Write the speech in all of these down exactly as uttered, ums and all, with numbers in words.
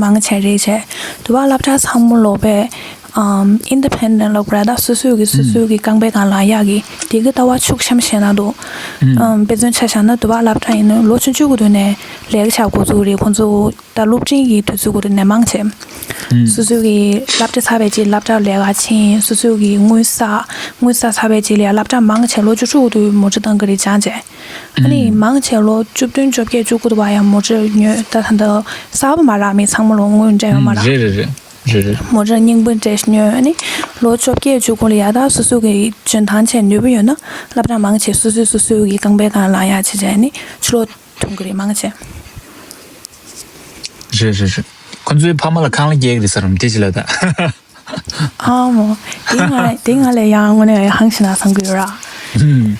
མང་ཆེ་རེད་བྱས། དུ་བ་སློབ་གྲྭ་ཚང་མ་ལོག་པའི་ཨམ་ཨིན་ཌི་པེན་ཌེན་ཊི་ལོག་པ་ར། ད་སོ་སོའི་གི་སོ་སོའི་གི་རྐང་པའི་སྒང་ལངས་ཡག་གི་དེ་གི་ལྟ་བ་ཕྱུག་ཤོས་བཤད་ན་འདུག་ཨམ་དཔེ་མཚོན་ཆ་བཞག་ན་དུ་བ་སློབ་གྲྭ་ཡིན་ན་ལོ་ཆུང་ཆུང་གི་དུས་ནས་ལས་ཀ་བྱ་འགོ་བཙུགས་རེད། ཁོང་ཚོ་ད་སློབ་འབྲིང་གི་དུས་ཚོད་གི་དུས་ནས་མང་ཆེ། སོ་སོའི་གི་སློབ་གྲྭ་ཚར་བའི་རྗེས་སློབ་གྲྭ་ལས་ཀ་ཕྱིན། སོ་སོའི་གི་དངུལ་བསགས། དངུལ་བསགས་ཚར་བའི་རྗེས་ལ་ཡང་སློབ་གྲྭ་མང་ཆེ་ལོ་བཅུ་དྲུག་གི་དུས་མོ་ཊ་བཏང་གི་རེད་སྦྱངས་བྱས། ཨ་ནི་མང་ཆེ་ལོ་བཅུ་བདུན་བཅོ་བརྒྱད་བཅུ་དགུ་དུ་བ་ཡང་མོ་ཊ་ཉོས། ད་ད་ལྟ་གསར་པ་མ་རག་མི་ཚང་མ་ལོ་དངུལ་འབྲེལ་ཡོད་མ་རག་རེད་རེད་རེད། རེད་རེད། མོ་ཊ་རྙིང་པ་འདྲ་ཞིག་ཉོས། ཨ་ནི་ལོ་བཅོ་བརྒྱད་བཅུ་དགུ་ལ་ཡ་ད་སོ་སོ་གི་འཇོན་ཐང་བྱས་ནུས་པ་ཡོད་ན་སློབ་གྲྭ་མང་ཆེ་སོ་སོས་སོ་སོའི་གི་རྐང་པའི་སྒང་ལངས་ཡག་བྱས་བྱས་ནི་ཕྱི་ལོགས་ཐོན་གི་རེད་མང་ཆེ། རེད་རེད་རེད། ཁོ་ཚོའི་ཕ་མ་ལ་ཁང་གླ་རྒྱག་གི་རེད་ཟེར་རམ་དེ་ཅི་ལ་ད། ཨ་མོ། དེ་ང་དེ་ང་ལས་ཡང་དངོས་གནས་ཧང་ཤི་ན་བསམ་གི་ཡོད་ར། ཧུམ།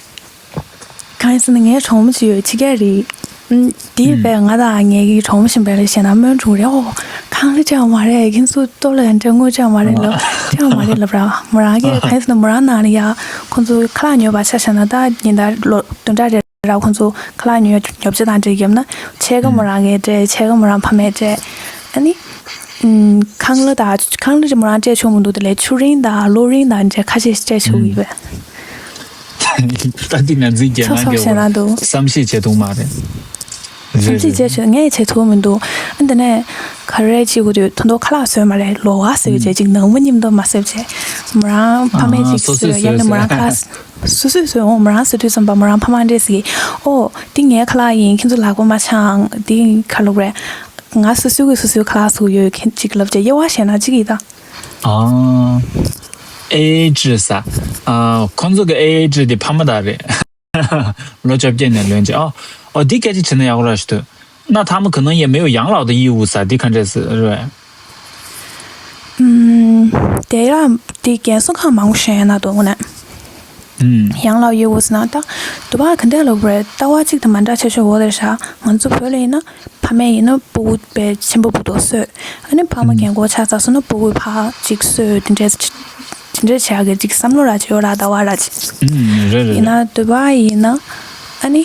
གང་ཡིན་ཟེར་ན་ངའི་གྲོགས་མོ་ཅིག་ཡོད། ཕྱི་རྒྱལ་རེད། ཨུམ། དེའི་ཧུམ། བས་ང་དང་ངའི་གི་གྲོགས་མོ་གཞན་པ་ལ་བཤད་ན་སྨོན་འཁྲུག་རེད། ཨོ། ཁང་གླ་སྤྲད་ཡོད་མ་རེད། ཁྱེད་ཚོ་ལྟོ་ལ་ཡང་འདྲ་དངུལ་སྤྲད་ཡོད་མ་རེད་ལབ། སྤྲད་ཡོད་མ་རེད་ལབ་ར། མོ་རང་གིས་གང་ཡིན་ཟེར་ན་མོ་རང་ནང་ལ་ཡ་ཁོང་ཚོ་ཁ་ལག་ཉོས་པ་ཆ་བཞག་ན་ད་ཉིན་ལྟར་ལོ་བདུན་ཕྲག་རེ་ར་ཁོང་ཚོ་ཁ་ལག་ཉོ་ཉོ་ཆ་དང་འབྲེལ་བརྒྱབ་ན་ཕྱེད་ཀ་མོ་རང་གིས་སྤྲད། ཕྱེད་ཀ་མོ་རང་ཕ་མས་སྤྲད། ཨ་ནི། ཨུམ། ཁང་གླ་དང་ཁང་གླ་ཅིག་མོ་རང་སྤྲད་ཆོག་མི་འདུག་དེ་ལས་ཆུ་རིན་དང་གློག་རིན་དང་འདྲ་ཁ་ཤས་སྤྲད་ཆོག་གི་ཡོད་པས། ད་འདི་ང་ཚོའི་རྒྱལ་ཚོགས་ནང་ཚོགས་གི་བཤད་ན་འདུག་བསམ་ཤེས་བྱེད་ཐུབ་མ་རེད། རེད་བསམ་ཤེས་རེད། བྱེད་ཆོག་ངས་བྱེད་ཐུབ་མི་འདུག་ཨ་འདི་ནས་ག་རེ་བྱེད་དགོས་དུས་ད་དུང་ཁ་ལག་བཟོས་མ་རེད། ལོགས་ཀ་བཟོས་བྱས་ཅིག་ནང་མི་མཉམ་དུ་མ་བཟོས་བྱས་མོ་རང་ཕ་མས་ཅིག་བཟོས། ཡང་ན་མོ་རང་ཁ་ལག་སོ་སོས་བཟོས། འོ་མོ་རང་བཟོ་དུས་ཙམ་པ་མོ་རང་ཕ་མ་འདྲེས་སི་ཨོ་འདི་ངའི་ཁ་ལག་ཡིན། ཁྱེད་ཚོ་ལག་པ་མ་འཆང་། འདི་ག་ལབ་རེད། ང་སོ་སོའི་གི་སོ་སོའི་ཁ་ལག་བཟོ་གི་ཡོད། ཁྱེད་ཅིག་ལབ་བྱས་དབྱེ་བ་བཤད་ན་ཅིག་ཡིན་ད། ཨ། ཨེ་ཨེ་ཅི་ཟ། ཨ། ཁོང་ཚོ་གི་ཨེ་ཨེ་ཅི་དེ་ཕ་མ་དག་རེད། ལོ་བཅོ་བརྒྱད་ནས་ལོན་ཅིག་ཨ། ཨོ་འདི་སྐད་ཆ་དྲིས་ན་ཡག་པོ་ར་ཞིག་འདུག 那他们可能也没有养老的义务 ཟ། འདི་ག་འདྲས་ཟེར་རེད། ཨུམ། དེ་ཡང་དེ་རྒན་གསོ་ཁང་མང་པོ་ཞིག་ཡོད་ན་འདུག་ནས། ཨུམ། ཡང་ལ་ཡོད་འོ་ཟེར་ན་ད་དུ་བ་ག་འདྲ་ལབ་རེད། ལྟ་བ་གཅིག་དང་མ་འདྲ་ཆེ་ཤོས་འོ་དེར་ཤག་ང་ཚོ་བོད་ལ་ཡིན་ན་ཕ་མས་ཡིན་ན་སྤུ་གུ་པའི་ཆེན་པོ་སྤུ་གུ་གསོས། ཨ་ནི་ཕ་མ་ཨུམ། རྒན་གོག་ཆགས་ཚར་སོང་ན་སྤུ་གུ་ཕར་གཅིག་གསོས། དེ་འདྲས་དེ་འདྲས་བྱེད་ཡག་གི་གཅིག་བསམ་བློ་ར་ཅིག་ཡོད་ར། ལྟ་བ་ར་ཅིག་ཨུམ། རེད་རེད་ཡིན་ན་རེད། དུ་བ་ཡིན་ན་ཨ་ནི་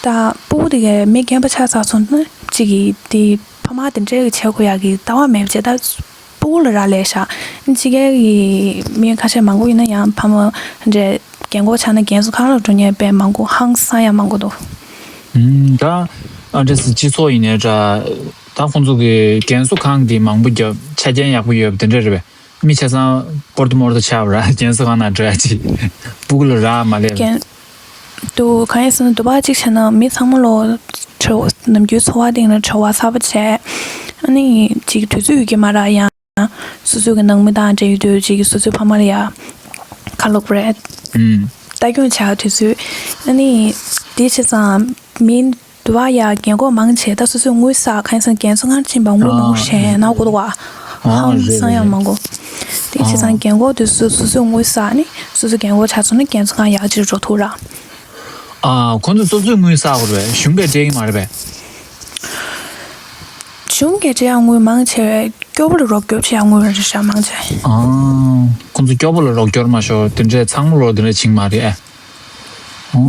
ད་སྤུ་གུ་དེ་གའི་མི་རྒན་པ་ཆགས་ཚར་སོང་ན་གཅིག་གིས་དེ། ཕ་མ་དེ་འདྲའི་བྱེད་དགོས་ཡག་གི་ལྟ་བ་མེད་པ་བྱས་ད་སྤུ་གུ་ལ་རག་ལས་ཤག་ཕྱི་རྒྱལ་གྱི་མི་ཁ་ཤས་མང་པོ་ཡིན་ན་ཡང་ཕ་མ་འདྲའི་རྒན་གོག་ཆགས་ན་རྒན་གསོ་ཁང་ལ་འགྲོ་མཁན་དཔེ་མང་པོ་ཧང་སང་ཡང་མང་པོ་འདུག་ཨུམ། ད་ཨ་འདྲ་སི་སྤྱི་ཚོགས་ཡིན་ནའི་འདྲ། ད་ཁོང་ཚོ་གི་རྒན་གསོ་ཁང་དེ་མང་པོ་རྒྱབ་ཆ་རྐྱེན་ཡག་པོ་ཡོད་པ་དེ་འདྲ་རེད་པས། མི་ཆ་ཚང་པོར་ཏི་མོར་ཏི་ཆགས་པ་ར་རྒན་གསོ་ཁང་ནང་འགྲོ་ཡག་ཅིག་སྤུ་གུ་ལ་རག་མ་ལས་པས། རྒན། དུ་གང་ཡིན་ཟེར་ན་དུ་བ་གཅིག་བྱས་ན་མི་ཚང་མ་ལོ་བྲེལ་ནམ་རྒྱུན་འཚོ་བ་སྟེང་ལ་བྲེལ་བ་ཚ་པོ་བྱས། ཨ་ནི་གཅིག་དུས་ཚོད་ཡོད་ཀྱི་མ་རག་ཡང་སོ་སོ་གི་ནང་མི་དང་འབྲེལ་ཡོད་དུས་གཅིག་སོ་སོའི་ཕ་མ་ལ་ཡ་ཁ་ལོག་པ་རེད། ཨུམ། ལྟ་སྐྱོང་བྱ་དུས་ཚོད། ཨ་ནི་དེ་བྱས་ཙང་མི་དུ་བ་ཡ་རྒན་གོག་མང་ཆེ་ད་སོ་སོའི་དངུལ་བསགས། གང་ཡིན་ཟེར་ན་རྒན་གསོ་ཁང་ཕྱིན་པ་དངུལ་མང་པོ་ཞན་ན་གོ་དོ་བ། ཧང་སང་ཡང་མང་གོ། དེ་བྱས་ཙང་རྒན་གོག་དུས་སུ་སོ་སོའི་དངུལ་བསགས་ནི་སོ་སོ་རྒན་གོག་ཆགས་སོང་ན་རྒན་གསོ་ཁང་ཡག་ཅིག་འགྲོ་ཐུབ་ར། ཨ། ཁོང་ཚོས་སོ་སོའི་དངུལ་བསགས་དགོས་རེད་པས། གཞུང་གིས་སྤྲད་ཀྱི་མ་རེད་པས། གཞུང་གིས་སྤྲད་ཡག་དངུལ་མང་ཆེ་བས་སྐྱོ་པོ་ལ་རོགས་སྐྱོར་བྱེད་ཡག་དངུལ་རེད་ཤག་མང་ཆེ། ཨ། ཁོང་ཚོ་སྐྱོ་པོ་ལ་རོགས་སྐྱོར་མ་ཤོར་དེ་འདྲས་ཚང་མ་ལོ་དེ་འདྲས་བྱེད་ཀྱི་མ་རེད་ཨ།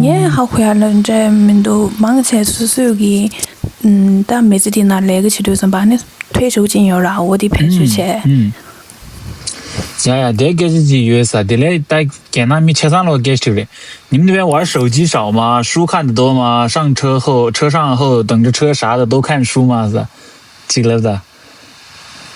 ངས་ཧ་གོ་ཡག་ལ་འདྲ་མི་འདུག་མང་ཆེ་སོ་སོས་ཀྱི་ད་མི་ཚེ་འདི་ནང་ལས་ཀ་བྱེད་དུས་ཙམ་པ་ནི་ཕན་ཞུགས་ཅིག་ཡོད་ར། འོ་དེ་ཕན་ཞུགས་བྱས། ཡ་ཡ་དེ་སྐད་ཆ་ཅིག་ཡོད་ས་དེ་ལས་ད་རྒན་ན་མི་ཆ་ཚང་ལོ་སྐད་ཆ་དྲིས་རེད། 你们那边玩手机少吗？书看得多吗？上车后，车上后等着车啥的都看书吗？是，这个了的。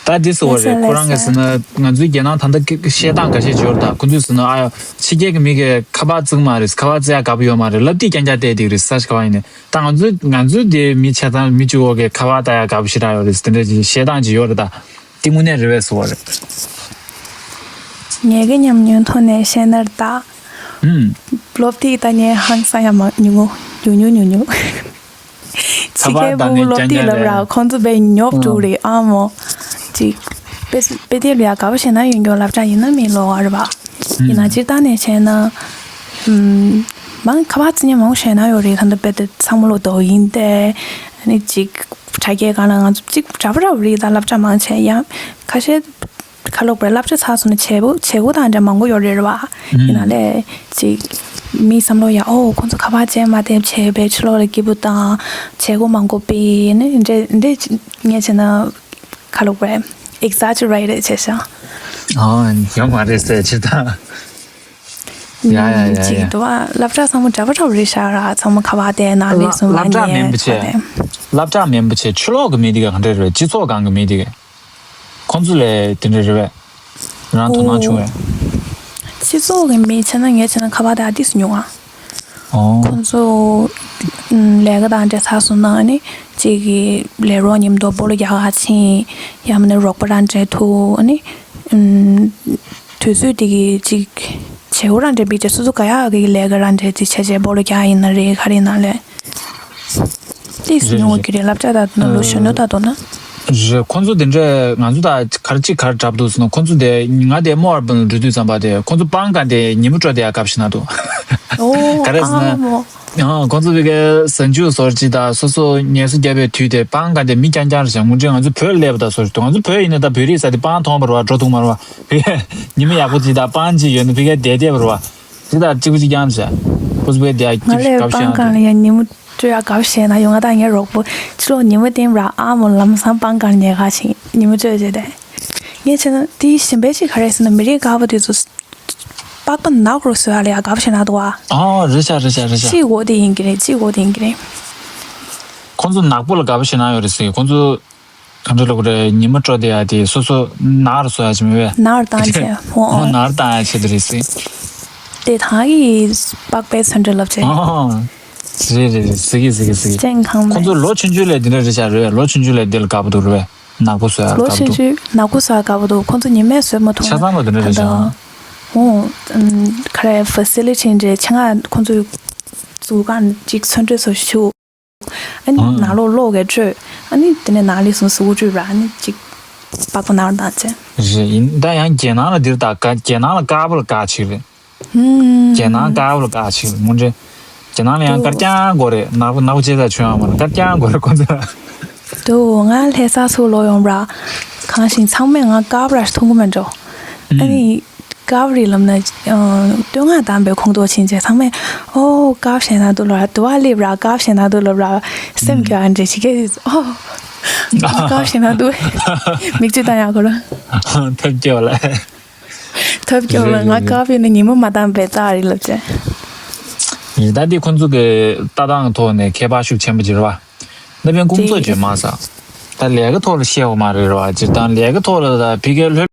ད་འདི་སོ་རེད། ཁོ་རང་གིས་ཟེར་ན་ང་ཚོའི་རྒྱལ་ནང་ད་ལྟ་བཤད་སྟངས་འགའ་ཤས་འབྱོར་ད་ཁོ་ཚོས་ཟེར་ན་ཨ་ཡོ་ཕྱི་རྒྱལ་གྱི་མི་གིས་ཁ་པར་བཙུགས་མ་རེད། ཁ་པར་བཙུགས་ཡག་དགའ་པོ་ཡོད་མ་རེད། ལབ་དེ་རྐྱང་རྐྱང་བལྟས་བསྡད་ཀྱི་རེད་ས་ཆ་ག་བ་ཡིན་ནའི། ད་ང་ཚོའི་ང་ཚོའི་དེ་མི་ཆ་ཚང་མི་གཅིག་པོ་གིས་ཁ་པར་ལྟ་ཡག་དགའ་པོ་ཞེ་དྲག་ཡོད་རེད་དེ་འདྲ་ཅིག་བཤད་སྟངས་ཅིག་ཡོད་རེད་ད། དེ་དངོས་གནས་རེད་པས་སོ་རེད། ངེད་ཀྱི་ཉམས་མྱོང་ཐོག་ནས་བཤད་ན་ད། ཨུམ། སློབ་དེབ་ལྟ་མཁན་ཧང་སང་ཡག་མང་ཉུང་ངུ་ཉུང་ཉུང་ཉུང་ཉུང་། ཕྱི་རྒྱལ་སྤུ་གུ་སློབ་དེབ་ལབ་ར་ཁོང་ཚོ་དཔེ་ཉོབ་འགྲོ་རེད་ཨ་མོ། ཅིག་དཔེ་དཔེ་དེབ་ལ་ཡ་དགའ་པོ་བྱས་ན་ཡོད་མགྱོགས་སློབ་གྲྭ་ཡིན་ན་མི་ལོག་པ་རེད་པ། ཡིན་ན་སྤྱིར་བཏང་ནས་བྱས་ན། ཨུམ། མང་ཁ་པར་བརྩི་མཁན་མང་པོ་བྱས་ན་ཡོད་རེད། ད་ལྟ་དཔེ་དེབ་ཚང་མ་ལོ་དོ་ཡིན་ཏེ། ཨ་ནི་ཅིག་དྲ་རྒྱའི་སྒང་ལ་ང་ཚོ་ཅིག་འདྲ་པོ་འདྲ་པོ་རེད་ད་སློབ་གྲྭ་མང་ཆེ་ཡང་ཁ་ཤས། ཁ་ལོག་པའི་སློབ་གྲྭ་ཚར་སོང་ན་བྱེད་སྒོ་བྱེད་སྒོ་དང་འདྲ་མང་པོ་ཡོད་རེད་རེད་བ། ཡིན་ན་ལས་ཅིག་མིའི་བསམ་བློ་ཡ་ཨོ་ཁོང་ཚོ་ཁ་པར་བྱས་མ་བསྡད་བྱས་པའི་ཕྱི་ལོགས་ལ་སྐྱིད་པོ་དང་བྱེད་སྒོ་མང་པོ་སྤེལ་ནས་འདྲ་འདྲ་ངས་བྱས་ན་ ཁ་ལོ་བས་exaggerated་བྱས་ཤག་ཨ་ཡོད་མ་རེད་ཟེར་ཅི་ད། ཡ་ཡ་ཡ་ཅིག་ཡ། འདུག་ཨ། སློབ་གྲྭ་ཚང་མ་འདྲ་པོ་འདྲ་པོ་རེད་ཤག་ར། ཚང་མ་ཁ་པར་དེ་ནང་ལས་སློབ་གསུམ་ལ་སློབ་གྲྭ་མིན་པ་ཉེ་ཁ་བྱས། དེ། སློབ་གྲྭ་མིན་པ་བྱས་ཕྱི་ལོགས་ཀྱི་མི་དེ་ག་ག་འདྲ་རེད། སྤྱི་ཚོགས་སྒང་གི་མི་དེ་ག་ཁོང་ཚོ་ལས་དེ་འདྲ་རེད་པས། རང་དོ་སྣང་བྱུང་བས། སྤྱི་ཚོགས་ཀྱི་མི་བྱས་ན་ངས་བྱས་ན་ཁ་པར་དེ་ཨ་ཏིས་ཉུང་ཨ། ཨོ། ཁོང་ཚོ་ལས་ཀ་དང་འབྲེལ་ཚར་སོང་ན་ནི་གཅིག་གི་ལས་རོགས་མཉམ་དུ་སྤོ་ལོ་རྒྱག་ག་ཕྱིན། ཡང་མིན་ན་རོགས་པ་རང་འབྲེལ་ཐུག་ནི། དུས་ཚོད་དེ་གི་གཅིག་བྱེད་སྒོ་རང་འབྲེལ་བི་ཅེ་སོ་སོ་ག་ཡག་གི་ལས་ཀ་རང་འབྲེལ་གཅིག་བྱས་བྱས་སྤོ་ལོ་རྒྱག་ཡིན་ན་རེད་ག་རེ་ཡིན་ན་ལས། ཏིས་ཉུང་བ་གི་རེད། སློབ་གྲྭ་དང་ནང་ལོ་གཞོན་ནུ་ད་དོ་ན། རེད། ཁོང་ཚོ་དེ་འདྲས་ང་ཚོ་ད་གར་གཅིག་གར་འདྲ་པོ་འདུག་ཟེར་ན། ཁོང་ཚོ་དེ་ང་དེ་མོ་ཨར་བན་ལ་འགྲོ་དུས་ཙམ་པ་དེ་ཁོང་ཚོ་པང་ག་དེ་ཉི་མ་དྲོ་དེ་ཡ་གབ་ཤི་ན་འདུག་ག་རེ་ཟེར་ན། ཨ་མོ། ཡང་ཁོང་ཚོ་བི་གའི་ཟན་ཆུ་སོར་ཅི་དང་སོ་སོ་ངལ་གསོ་རྒྱབ་པའི་དུས་དེ་པང་ག་དེ་མི་རྐྱང་རྐྱང་རེད་ཤག་དངོས་འབྲེལ་ང་ཚོ་བོད་སླེབས་པ་དང་སོར་ཅི་འདུག་ང་ཚོ་བོད་ཡིན་ན་ད་བོད་རིགས་ས་དེ་པང་མཐོང་བ་རེད་པ། འགྲོ་ཐུབ་མ་རེད་པ། བི་གའི་ཉི་མ་ཡག་པོ་ཅི་དང་པང་ཅི་ཡོད་ན་བི་གའི་བསྡད་བསྡད་པ་རེད་པ། ཅི་དང་གཅིག་པུ་གཅིག་རྐྱང་རེད་ཤག་ཁོང་ཚོ་བི་གའི་བསྡད་ང་ལས་གཅིག་གབ་པང་ཤི་ཡང་གང་ལ་ཡང་ཉི་མ་དྲོ་ཡ་གབ་ཤེས་ན་ཡོང་ང་ད་ངའི་རོགས་པོ་ཕྱི་ལོགས་ཉི་མ་བསྟན་ར་ཨ་མོ་ལམ་སང་པང་ག་ཉལ་ག་ཕྱིན་ཉི་མ་དྲོ་བྱས་ཏེ། ངས་བྱས་ན་དེའི་ཞིམ་པའི་ཅིག་ག་རེ་ཟེར་ན་མི་རིགས་དཀར་པོ་དེ་ཚོ། པགས་པ་ནག་རུ་བཟོ་ཡ་ལ་ཡ་དགའ་པོ་བྱེད་ན་འདུག་ཨ། ཨ་རེད་ཤག་རེད་ཤག་རེད་ཤག་གཅིག་འོ་དེ་ཡིན་གྱི་རེད། གཅིག་འོ་དེ་ཡིན་གྱི་རེད། ཁོང་ཚོ་ནག་པོ་ལ་དགའ་པོ་བྱེད་ན་ཡོད་རེད་ཟེར། ཁོང་ཚོ་ག་འདྲ་ལབ་དགོས་རེད། ཉི་མ་དྲོ་དེ་ཡ་དེ་སོ་སོ་ནག་རུ་བཟོ་ཡ་ཅིག་མེད་པས། ནག་རུ་བཏང་བྱས་ཧོ་ཨོ་ཨོ། ནག་རུ་བཏང་ཡ་ཆེད་དུ་རེད་ཟེར། དེ་ཐང་གི་པགས་པའི་ཚོན་ཁྲ་ལབ་བྱས། ཨོ་རེད་རེད་རེད། ཟེར་གི་ཟེར་གི་ཟེར་གི། སྤྱན་ཁང་མེད། ཁོང་ཚོ་ལོ་ཆུང་ཆུང་ལས་དེ་འདྲ་རེད་ཤག་རེད། ལོ་ཆུང་ཆུང་ལས་དེ་ལ་དགའ་པོ་འདུག་རེད་པས། ནག་པོ་བཟོ་ཡ་ལོ་དགའ་པོ་ཆུང་འདུག་ཆུང་ནག་པོ་བཟོ་ཡ་དགའ་པོ་འདུག་ཁོང་ཚོ་ཉི་མས་བཟོས་མ་ཐུབ་ན། ཆ་ཚང་ལ་དེ་འདྲ་རེད་ཤག་ཧོ། ཁ་རེ་ཕ་སི་ལི་ཊི་འདྲ་ཆེད་མངགས་ཁོང་ཚོའི་བཟོ་ཁང་གཅིག་ཚོན་ཁྲ་བཟོ་ཞུ། ཨ་ནི་ཨང་ནང་ལོགས་གློག་གིས་སྤྲོད། ཨ་ནི་དེ་ནས་ནང་ལས་སོང་ཟུག་སྤྲོད་ར་ཨ་ནི་གཅིག་པགས་པ་ནང་ལ་བཏང་བྱས། རེད། ཡིན་ད་ཡང་རྒྱལ་ནང་ལ་འདིར་ད་དཀར་རྒྱལ་ནང་ལ་དཀར་པོ་ལ་དཀར་ཆེ་རེད། ཧུམ། རྒྱལ་ནང་དཀར་པོ་ལ་དཀར་ཆེ་རེད་དངོས་འབྲེལ། རྒྱལ་ནང་ལ་ཡང་དཀར་འདུག་རྐྱང་དགོས་རེད། ནག་པོ་ནག་པོ་བྱས་ཙང་ཆོན་ཡང་མ་རེད། དཀར་རྐྱང་དགོས་རེད་ཁོ་ཚོ། འདུག་ང་ལྷ་ས་ཚུར་ལོག་ཡོང་ར། གང་ཞིག་ཚང་མས་ང་དཀར་པོ་ར་མཐོང་གི་མེད་འགྲོ། ཨ་ནི། དཀར་པོ་རེད་ལབ་ན། ཨ། བསྟོད་བསྔགས་བཏང་པའི་ཁོངས་གཏོགས་ཕྱིན་ཆད་ཚང་མས་ཨོ་དཀར་པོ་བྱས་ན་འདུག་ལབ་ར། དུ་བ་སླེབས་ར་དཀར་པོ་བྱས་ན་འདུག་ལབ་ར། སེམས་སྐྱོ་ཨ་འདྲ་ཞིག་གིས་ཨོ། དཀར་པོ་བྱས་ན་འདུག་མིག་ཆུ་བཏང་ཡག་གོ་ར། ཐབས་སྐྱོ་ལ། ཐབས་སྐྱོ་ལ་ང་དཀར་པོ་ཡིན་ན་ཉི་མ་མ་བཏང་པའི་རྟགས་རེད་ལབ་བྱས། ཡིན་ད་འདི་ཁོང་ཚོ་གི་ལྟ་སྟངས་ཐོག་ནས་ཁྱད་པར་ཤུགས་ཆེན་པོ་ཅིག་རེད་བ། ད་ཕན་ཁོང་ཚོ་རེད། བྱས་མ་ས། ད་ལས་ཀ་ཐོག་ལ་བཤད་འོ་མ་རེད་ར་བ། སྤྱིར་བཏང་ལས་ཀ་ཐོག་ལ་ད་ཕི་གའི་ལྷོད།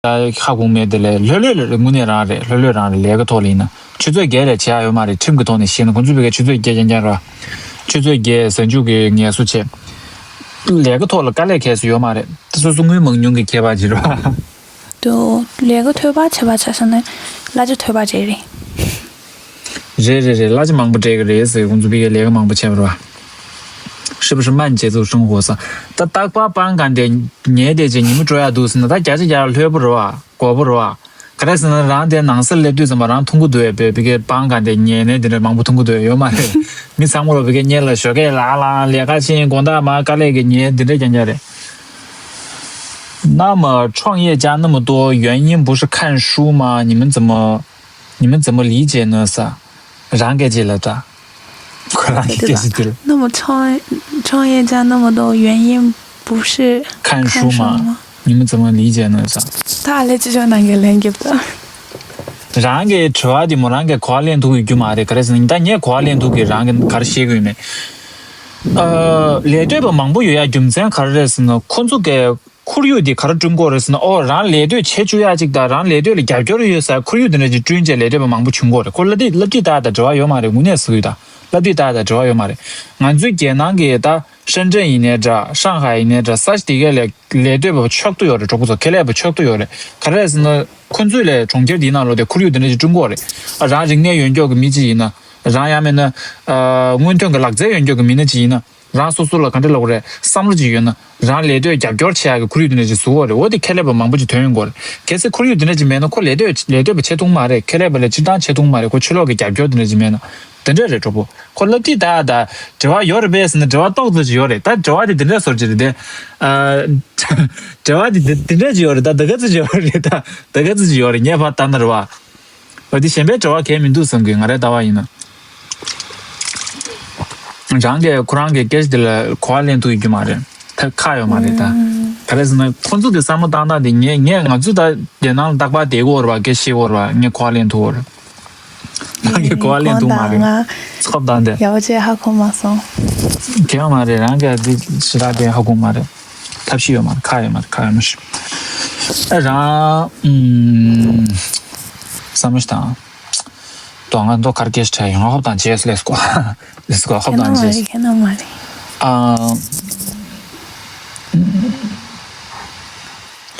ད་ཧ་གོ་མེད་དེ་ལས་ལྷོད་ལྷོད་ལ་རེད། དངོས་གནས་རང་རེད། ལྷོད་ལྷོད་རང་རེད། ལས་ཀ་ཐོག་ལ་ཡིན་ན་ཆུ་ཚོད་བརྒྱད་ལས་བྱེད་ཡ་ཡོད་མ་རེད། ཁྲིམས་ཀྱི་ཐོག་ནས་བཤད་ན་ཁོང་ཚོ་ཕ་གིར་ཆུ་ཚོད་བརྒྱད་རྐྱང་རྐྱང་རེད་བ། ཆུ་ཚོད་བརྒྱད་ཟ་འཇུག་གི་ངལ་གསོ་བྱེད། ལས་ཀ་ཐོག་ལ་དཀའ་ལས་ཁག་སོ་ཡོད་མ་རེད། ད་སོ་སོ་དངུལ་མང་ཉུང་གི་ཁྱད་པར་ཅིག་རེད་བ། དུ་ལས་ཀ་ཐོལ་པ་བྱེད་པ་ཆ་བཞག་ན་གླ་ཆ་ཐོལ་པ་བྱེད་རེད། རེད་རེད་རེད། གླ་ཆ་མང་པོ་སྤྲད་ཀྱི་རེད་ཟེར། ཁོང་ཚོ་ཕ་གིར་ལས་ཀ་མང་པོ་བྱས་པ་རེད་བ། 是不是慢节奏生活 ས། ད་རྟག་པར་པང་གང་དེ་ཉལ་བསྡད་བྱས་ཉི་མ་འགྲོ་ཡག་འདུག་ཟེར་ན་ད་བརྒྱ་ཆ་བརྒྱ་ལྷོད་པོ་རེད་བ། དགོས་པོ་རེད་བ། ག་རེ་ཟེར་ན་རང་དེ་ནང་སར་སླེབས་དུས་ཙམ་པ་རང་མཐོང་གི་འདུག་བས། བོད་ཕ་གིའི་པང་གང་དེ་ཉལ་ནས་དེ་འདྲ་མང་པོ་མཐོང་གི་འདུག་བས། ཡོད་མ་རེད། མི་ཚང་མ་རོ་ཕ་གིར་ཉལ་ལ་ཞོགས་ཀས་ལ་ལ་ལས་ཀ་ཕྱིན་དགོང་དག་མར་དཀའ་ལས་ཀྱི་ཉལ་དེ་འདྲ་རྐྱང་རྐྱང་རེད། 那么创业家那么多，原因不是看书吗？你们怎么 你们怎么理解呢 ས། རང་སྐད་ཅིག་ལ་ད། ཁོ་རང་གི་སྐད་ཆ་དེ་ལ། 那么创创业家那么多，原因不是看书吗？看书吗？你们怎么理解呢 ས། ད་ལས་ཅི་ཅོ་ནང་གི་ལན་རྒྱབ་ད། རང་གི་དྲི་བ་དེ་མོ་རང་གི་གོ་བ་ལེན་ཐུབ་ཡོད་རྒྱུ་མ་རེད། ག་རེ་ཟེར་ན་ད་ངས་གོ་བ་ལེན་ཐུབ་གི་རང་གི་ག་རེ་བཤད་གི་ཡོད་མེད། ཨ། ལས་གཏོད་པ་མང་པོ་ཡོད་ཡ་རྒྱུ་མཚན་ག་རེ་རེད་ཟེར་ན་ཁོ་ཚོ་གི་ཁོར་ཡུག་འདི་ག་རེ་བསྐྲུན་དགོས་རེད་ཟེར་ན། ཨོ་རང་ལས་གཏོད་བྱེད་བཅུག་ཡག་ཅིག་དང་རང་ལས་གཏོད་ལ་རྒྱབ་སྐྱོར་ཡོད་ས་ཁོར་ཡུག་འདི་འདྲ་ཅིག་བསྐྲུན་བྱས་ལས་གཏོད་པ་མང་པོ་བྱུང་དགོས་རེད། ཁོ་སློབ་དེབ་སློབ་དེབ་ལྟ་ཡག་དང་འབྲེལ་བ་ཡོད་མ་རེད། དངོས་གནས་ཟེར་གི་ཡོད་ད། སློབ་དེབ་ལྟ་ཡག་དང་འབྲེལ་བ་ཡོད་མ་རེད། ང་ཚོའི་རྒྱལ་ནང་གི་ད་ཧྲེན་ཀྲེན་ཡིན་ནའི་འདྲ་ཧྲང་ཧའེ་ཡིན་ནའི་འདྲ་ས་ཆ་དེ་གའི་ལས་ལས་གཏོད་པ་མཆོག་ཏུ་ཡོད་རེད། གྲོགས་པོ་ཚོ་ཁེ་ལས་པ་མཆོག་ཏུ་ཡོད་རེད། ག་རེ་རེད་ཟེར་ན་ཁོ་ཚོས་ལས་གྲོང་ཁྱེར་འདིའི་ནང་ལོགས་དེ་ཁོར་ཡུག་འདི་འདྲ་ཅིག་བསྐྲུན་དགོས་རེད། ཨ་རང་རིག་གནས་ཡོད་མཁན་གྱི་མི་ཅིག་ཡིན་ན་རང་ཡང་མིན་ན་ཨ་སྔོན་ཐོན་གྱི་ལག་རྩལ་ཡོད་མཁན་གྱི་མི་སྣ་ཅིག་ཡིན་ན། རང་སོ་སོ་ལ་ག་འདྲ་ལབ་དགོས་རེད། བསམ་བློ་ཅིག་ཡོད་ན་རང་ལས་གཏོད་རྒྱབ་སྐྱོར་བྱེད་ཡག་གི་ཁོར་ཡུག་དེ་འདྲ་ཅིག་བཟོ་དགོས་རེད། འོ་དེ་ཁེ་ལས་པ་མང་པོ་ཅིག་ཐོན་ཡོང་གི་རེད། གལ་སྲིད་ཁོར་ཡུག་དེ་འདྲ་ཅིག་མེད་ན་ཁོ་ལས་གཏོད་ལས་གཏོད་པ་བྱེད་ཐུབ་མ་རེད། ཁེ་ལས་པ་ལ་སྤྱིར་བཏང་བྱེད་ཐུབ་མ་རེད། ཁོ་ཕྱི་ལོགས་ཀྱི་རྒྱབ་སྐྱོར་དེ་འདྲ་ཅིག་མེད་ན་དེ་འདྲ་རེད། གྲོགས་པོ་ཁོ་སློབ་དེབ་ལྟ་ཡག་དང་འབྲེལ་བ་ཡོད་རེད་པས་ཟེར་ན་འབྲེལ་བ་ཏོག་ཙམ་ཅིག་ཡོད་རེད། ད་འབྲེལ་བ་དེ་དེ་འདྲ་བཟོ་ཅིག་རེད་དེ། ཨ། འབྲེལ་བ་དེ་དེ་དེ་འདྲ་ཅིག་ཡོད་རེད། ད་ད་ག་ཙམ་ཅིག་ཡོད་རེད། ད་ད་ག་ཙམ་ཅིག་ཡོད་རེད། ངས་ཕར་ལྟ་ན་རེད་བ། འོ་དེ་གཞན་པའི་འབྲེལ་བ་གང་ཡང་མི་འདུག་བསམ་གི། ང་རའི་ལྟ་བ་ཡིན་ན། རང་གིས་ཁོ་རང་གི་སྐད་ཆ་དེ་ལ་གོ་བ་ལེན་ཐུབ་ཡོད་རྒྱུ་མ་རེད། ཐབས་ཁག་ཡོད་མ་རེད་ད། ཨུམ། ག་རེ་ཟེར་ན་ཁོང་ཚོ་དེ་བསམ་བློ་བཏང་སྟངས་དེ་ངས་ངས་ང་ཚོ་ད་རྒྱལ་ནང་ལ་རྟག་པར་བསྡད་ཀྱི་ཡོད་རེད་པ། སྐད་ཤེས་ཀྱི་ཡོད་རེད་པ། ངས་གོ་བ་ལེན་ཐུབ་ཡོད་རེད། ང་གི་གོ་བ་ལེན་ཐུབ་མ་རེད། ཚོགས་དང་དེ་ཡག་པོ་བྱས་ཧ་གོ་མ་སོང་། གལ་མ་རེད། རང་གི་དེ་ཞེ་དྲག་དེ་ཧ་གོ་མ་རེད། ཐབས་ཤེས་ཡོད་མ་རེད། ཁག་ཡོད་མ་རེད། ཁག་ཡོད་མ་རེད། ཨ་རང་ཨུམ་བསམ་བློ་ཞིག་བཏང་། དོ་ང་ཚོ་གར་སྐད་ཆ་ཡོང་ཧོབ་དང་རྗེས་ལེས་གོ། ལེས་གོ་ཧོབ་དང་རྗེས། ཁྱེད་རྣམ་མ་རེད། ཨ།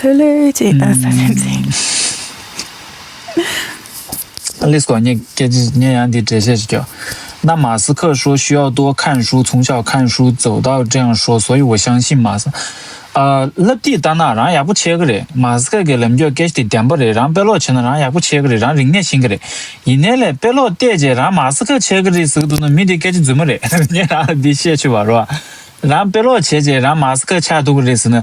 ལྷོད་ལྷོད་ཅེས་ད་ས་ཆེན་ཅིང་། ལེས་གོ་ངས་སྐད་ཆ་ངས་ཡང་འདི་འགྲེལ་བཤད་ཅིག་རྒྱོབ། 那马斯克说需要多看书，从小看书走到这样说，所以我相信马斯 ཨ། ལབ་དེ་ལྟ་ན་རང་ཡག་པོ་བྱེད་ཀྱི་རེད། མཱ་སི་ཁ་གི་ལམ་རྒྱུད་སྐད་ཆ་དེ་བདེན་པ་རེད། རང་དཔེ་ཀློག་བྱས་ན་རང་ཡག་པོ་བྱེད་ཀྱི་རེད། རང་རིག་གནས་ཤེས་ཀྱི་རེད། ཡིན་ནའི་ལས་དཔེ་ཀློག་བལྟས་རྗེས་རང་མཱ་སི་ཁ་བྱེད་ཀྱི་རེད་ཟེར་གྱི་འདུག་ན་མི་དེ་སྐད་ཆ་རྫུན་མ་རེད། ངས་རང་ལ་འདི་བཤད་ཆོག་པ་རེད་བ། རང་དཔེ་ཀློག་བྱས་རྗེས་རང་མཱ་སི་ཁ་ཆགས་ཐུབ་ཀྱི་རེད་ཟེར་ན།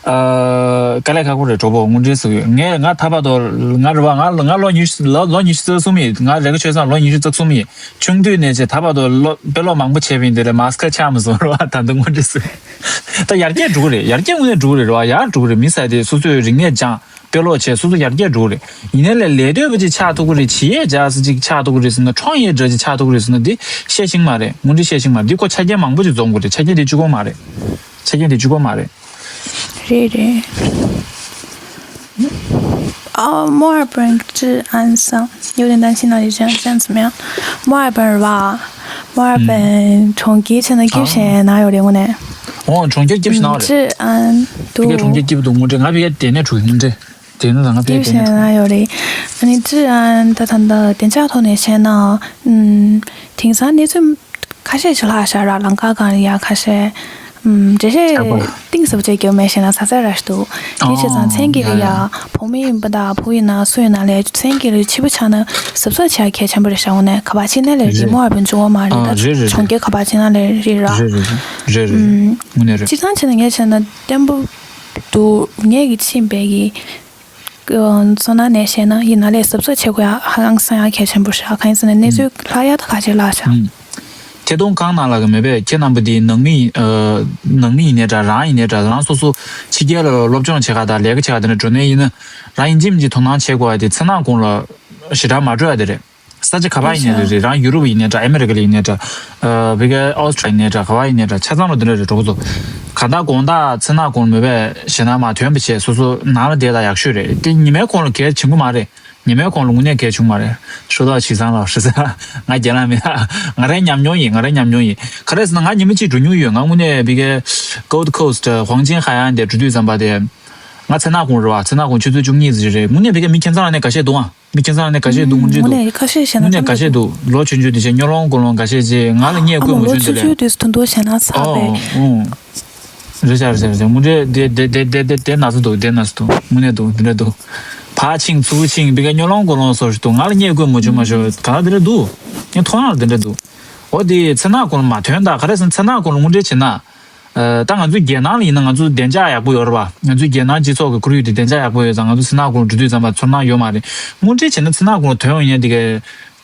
ཨ། དཀའ་ལས་ཁག་པོ་རེད་གྲོགས་པོ། དངོས་འབྲེལ་ཟེར་གྱི་ཡོད། ངས་ང་ད་བར་དུ་ང་རེད་བ། ང་ང་ལོ་ཉི་ཤུ་ལོ་ལོ་ཉི་ཤུ་རྩ་གསུམ་ཡིན། ང་རེ་ཁ་ཆོས་སང་ལོ་ཉི་ཤུ་རྩ་གསུམ་ཡིན། ཆུང་དུས་ནས་བྱས་ད་བར་དུ་ལོ་དཔེ་ཀློག་མང་པོ་བྱས་པ་ཡིན་དུས་ལས་མཱ་སི་ཁ་ཆགས་མ་སོང་རེད་བ། ད་དུང་དངོས་འབྲེལ་ཟེར། ད་ཡར་རྒྱས་འགྲོ་གི་རེད། ཡར་རྒྱས་དངོས་གནས་འགྲོ་གི་རེད་རེད་བ། ཡར་འགྲོ་གི་རེད། མི་ཟེར་དེ་སོ་སོའི་རིག་གནས་སྦྱང་དཔེ་ཀློག་བྱས་སོ་སོ་ཡར་རྒྱས་འགྲོ་གི་རེད། ཡིན་ནའི་ལས་ལས་དོད་པ་ཅིག་ཆགས་ཐུབ་ཀྱི་རེད། བྱེད་ཡས་འཇགས་ས་ཅིག་ཆགས་ཐུབ་ཀྱི་རེད་ཟེར་ན། འཕྲོག་ཡས་འདྲ་ཅིག་ཆགས་ཐུབ་ཀྱི་རེད་ཟེར་ན། འདི་བཤད་ཤེས་ཀྱི་མ་རེད། དངོས་འབྲེལ་བཤད་ཤེས་ཀྱི་མ་རེད། འདི་ཁོ་ཆ་རྐྱེན་མང་པོ་ཅིག་འཛོམས་དགོས་རེད། ཆ་རྐྱེན་དེ་གཅིག་པོ་མ་རེད། རེད་རེད། ཨ། 墨尔本治安上有点担心那里这样这样怎么样？墨尔本吧，墨尔本གྲོང་ཁྱེར་ཆེ་ན་སྐྱིད་ཤེས་ན་ཡོད་རེད་དངོས་གནས། ཨོ་གྲོང་ཁྱེར་སྐྱིད་ཤེས་ན་རེད། 治安 དེ་གའི་གྲོང་ཁྱེར་སྐྱིད་པོ་འདུག་དངོས་འབྲེལ། ང་ཕ་གིར་དེ་ནས་འགྲོ་གི་དངོས་འབྲེལ། དེ་ནས་ང་ཕ་གིར་དེ་ནས་འགྲོ། སྐྱིད་ཤེས་ན་ཡོད་རེད། ཨ་ནི་治安ད་ད་ད་བདེ་འཇགས་ཐོག་ནས་བཤད་ན། ཨུམ། དེང་སང་གནས་ཚུལ་ཁ་ཤས་ཤིག་ལྷག་བཞག་ར། ལམ་ཁ་སྒང་ལ་ཡ་ཁ་ཤས། ཨུམ། འགྲེལ་བཤད་གཏིང་ཟབ་ཅིག་རྒྱབ་མེད་བཤད་ན་ཟ་ཟ་ར་ཞིག་འདུག་དེ་བྱས་ཙང་མཚན་གྱི་ལ་ཡ་བོད་མི་ཡིན་པ་དང་བུ་ཡིན་ན་སུ་ཡིན་ན་ལས་མཚན་གྱི་ལ་ཕྱི་པོ་ཆགས་ན་གཟབ་གཟབ་བྱེད་ཡ་གལ་ཆེན་པོ་རེད་ཤག་འོ་ནས་ག་པར་ཕྱིན་ནའི་ལས་རེད། མོ་ཨར་བན་ཅུང་བ་མ་རེད། ད་རེད་རེད། གྲོང་ཁྱེར་ག་པར་ཕྱིན་ན་ལས་རེད་ར། རེད་རེད་རེད། དངོས་གནས་རེད། སྤྱིར་བཏང་བྱས་ན་ངས་བྱས་ན་བརྟན་པོ་འདུག་ངས་ཀྱི་ཕྱིན་པའི་གི། ཚོར་སྣང་ནས་བཤད་ན་ཡིན་ན་ལས་གཟབ་གཟབ་བྱེད་དགོས་ཡ་ཧ་ལམ་སང་ཡ་གལ་ཆེན་པོ་ཞིག་གང་ཡིན་ཟེར་ན་གནས་ཚུལ་ལྷག་ཡ་ད་ག་ཅིག་ལྷག་ཤག་ཐད་གཏོང་ཁང་ནང་ལ་གི་མེད་པས་ཁྱེད་རྣམ་པ་འདི་ནང་མི་ཡིན། ནང་མི་ཡིན་ནའི་འདྲ། རང་ཡིན་ནའི་འདྲ། རང་སོ་སོ་ཕྱི་རྒྱལ་ལ་སློབ་སྦྱོང་བྱེད་ག་དང་ལས་ཀ་བྱེད་ག་དེ་འདྲ་འགྲོ་ནའི་ཡིན་ན་རང་ཡིན་གཅིག་མིན་གཅིག་དོ་སྣང་བྱེད་དགོས་ཡ་དེ་མཚན་ནག་ཁོངས་ལ་ཞེ་དྲག་མ་འགྲོ་ཡ་དེ་རེད། ས་ཆ་ག་པར་ཡིན་ནའི་རེད་རེད། རང་ཡུ་རོབ་ཡིན་ནའི་འདྲ། ཨ་མེ་རི་ཀ་ལ་ཡིན་ནའི་འདྲ། ཨ་ཕ་གིའི་ཨོ་སི་ཊྲི་ཡ་ཡིན་ནའི་འདྲ། ག་པར་ཡིན་ནའི་འདྲ། ཆ་ཚང་ལ་འདི་འདྲ་རེད་གྲོགས་པོ་ཚོ། གང་ལྟར་དགོང་དག་མཚན་ནག་ཁོངས་མེད་པས་ཞེ་ན་མ་ཐོན་པ་བྱས་སོ་སོ་ནང་ལ་བསྡད་ད་ཡག་ཤོས་རེད། དེ་ཉི་མའི་ཁོངས་ལ་གལ་ཆེན་པོ་མ་རེད། ཉི་མའི་ཁོངས་ལ་དངོས་གནས་གལ་ཆུང་མ་རེད། ཧྲུའུ་ཏའོ་ཆི་ཚང་ལ་ཧྲི་ས། ང་རྒན་ལགས་མིན། ང་རའི་ཉམས་མྱོང་ཡིན། ང་རའི་ཉམས་མྱོང་ཡིན། ག་རེ་ཟེར་ན་ང་ཉི་མ་གཅིག་འགྲོ་མྱོང་ཡོད། ང་དངོས་གནས་ཕ་གིའི་Gold Coast 黄金海岸དེ་འགྲོ་དུས་ཙམ་པ་དེ། ང་མཚན་ནག་ཁོངས་རེད་བ། མཚན་ནག་ཁོངས་ཆུ་ཚོད་བཅུ་གཉིས་ཙམ་རེད། དངོས་གནས་ཕ་གིའི་མི་ཁྱིམ་ཚང་ལ་ནས་འགའ་ཤས་འདུག་ཨ། མི་ཁྱིམ་ཚང་ལ་ནས་འགའ་ཤས་འདུག་དངོས་འབྲེལ་འདུག་དངོས་གནས་ཁ་ཤས་བཤད་ན་དངོས་གནས་འགའ་ཤས་འདུག་ལོ་ཆུང་ཆུང་དེ་བྱས་སྨྱོ་ལོང་རྐུ་ལོང་འགའ་ཤས་བྱས། ང་ལ་བརྙས་བཀོད་མ་བྱུང་དེ་ལས། ལོ་ཆུང་ཆུང་དུས་སུ་དུ་འདུག་བྱས་ན་ཚར་བས། ཨོ་ཨོ། རེད་ཤག་རེད་ཤག་རེད་ཤག་དངོས་འབྲེལ་དེ་དེ་དེ་དེ་དེ་དེ་ན་ཚ་འདུག་དེ་ན་ཚ་འདུག་དངོས་གནས་འདུག་དེ་འདྲ་འདུག་ཕར་ཕྱིན་ཚུར་ཕྱིན་ཕ་གིའི་སྨྱོ་ལོང་རྐུ་ལོང་སོགས་ཤིག་འདུག་ང་ལ་བརྙས་བཀོད་མ་བྱུང་མ་བྱུང་ག་ལ་དེ་འདྲ་འདུག་ངས་མཐོང་ཡག་ལ་དེ་འདྲ་འདུག་འོ་དེ་མཚན་ནག་ཁོངས་ལ་མ་ཐོན་ད། ག་རེ་ཟེར་ན་མཚན་ནག་ཁོངས་ལ་དངོས་འབྲེལ་བྱེད་ན། ཨ་ད་ང་ཚོའི་རྒྱལ་ནང་ལ་ཡིན་ན་ང་ཚོ་བདེ་འཇགས་ཡག་པོ་ཡོད་རེད་པ། ང་ཚོའི་རྒྱལ་ནང་སྤྱི་ཚོགས་ཀྱི་ཁོར་ཡུག་དེ་བདེ་འཇགས་ཡག་པོ་ཡོད་ཙང་ང་ཚོ་མཚན་ནག་ཁོངས་ལ་འགྲོ་དུས་ཙམ་པ་ཚོར་སྣང་ཡོད་མ་རེད། དངོས་འབྲེལ་བྱས་ན་མཚན་ནག་ཁོངས་ལ་ཐོན་ཡོང་མཁན་དེ་གའི་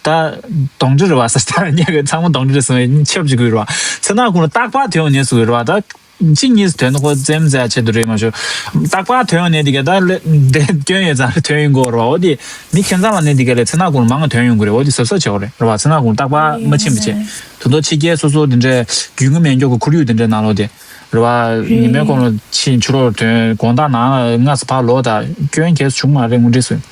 ད་གདོན་འདྲེ་རེད་པ་ཟེར། ད་ངས་གི་ཚང་མ་གདོན་འདྲེ་རེད་ཟེར་བའི་ཆབ་ཅིག་གི་རེད་པ། མཚན་ནག་ཁོངས་ལ་རྟག་པར་ཐོན་ཡོང་མཁན་ཟེར་གི་རེད་པ། ད་གཅིག་གཉིས་ཐོན་ན་ཁོ་རྩེད་མོ་རྩེ་ཡག་ཆེད་དུ་རེད་མ་ཤོར། རྟག་པར་ཐོན་ཡོང་མཁན་དེ་གའི་ད་ལེ་དེ་སྐྱོན་ཡོད་ཙང་ཐོན་ཡོང་གི་ཡོད་རེད་པ། འོ་དེ་མི་ཁྱིམ་ཚང་ལ་ནས་དེ་གའི་ལས་མཚན་ནག་ཁོངས་ལ་མང་ང་ཐོན་ཡོང་གི་རེད། འོ་དེ་གཟབ་གཟབ་བྱེད་དགོས་རེད་པ། མཚན་ནག་ཁོངས་ལ་རྟག་པར་མ་ཕྱིན་པ་བྱས། དེ་ཚོ་ཕྱི་རྒྱལ་སོ་སོ་དེ་འདྲའི་རྒྱུས་མངའ་མེད་མཁན་གྱི་ཁོར་ཡུག་དེ་འདྲའི་ནང་ལོགས་དེ། རེད་པ། ཉི་མའི་ཁོངས་ལ་ཕྱིན་ཕྱི་ལོགས་ཐོན་དགོང་དག་ནང་ལ་སྔ་ས་ཕར་ལོག་ད་སྐྱོན་གལ་བྱུང་མ་རེད་དངོས་འབྲེལ་སོང་།